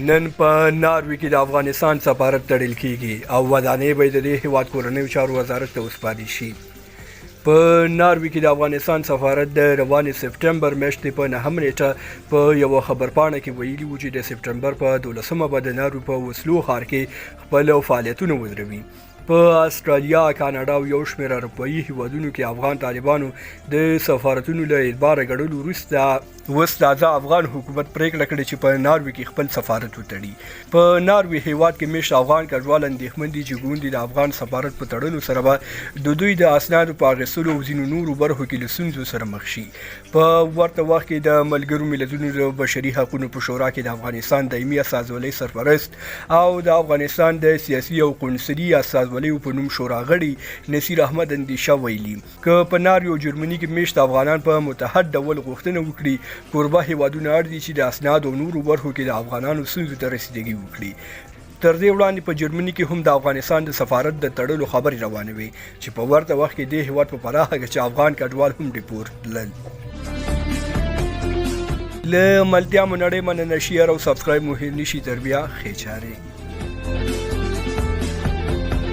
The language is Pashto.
نن په ناروې کې د افغانستان سفارت تړل کیږي او ودانۍ به د دې هیواد کورنیو چارو وزارت ته وسپارل شي. په ناروې کې د افغانستان سفارت د روانې سپټمبر میاشتې په نهمه نیټه په یوه خبرپاڼه کې ویلي وو چې د سپټمبر په دولسمه به د ناروې په وسلو ښار کې خپل فعالیتونه ودروي. په استرالیا، کاناډا او یو شمېر اروپایي هیوادونو کې افغان طالبانو د سفارتونو له اعتباره ګڼلو وروسته اوس تازه افغان حکومت پرېکړه کړې چې په ناروې کې خپل سفارت وتړي. په ناروې هیواد کې میشت افغان کډوال اندېښمن دي چې ګوندې د افغان سفارت په تړلو سره به د دوی د اسنادو په اخیستلو او ځینو نورو برخو کې له ستونزو سره مخ شي. په ورته وخت کې د ملګرو ملتونو د بشري حقونو په شورا کې د افغانستان دایمي استازولۍ سرپرست او د افغانستان د سیاسي او قونسلي استازولیو په نوم شورا غړي نصیر احمد اندیشه ویلي، که په ناروې او جرمني کې میشت افغانان په متحد ډول غوښتنه وکړي، کوربه هېوادونه اړ دي چې د اسنادو او نورو برخو کې د افغانانو ستونزو ته رسیدګي وکړي. تر دې وړاندې په جرمني کې هم د افغانستان د سفارت د تړلو خبرې روانې وې چې په ورته وخت کې دې هېواد په پراخه کچه افغان کډوال هم ډیپورت تلل. له ملتیا مو نړۍ مننه، شیر او سبسکرایب مو هیر نشي. تر بیا ښې چارې.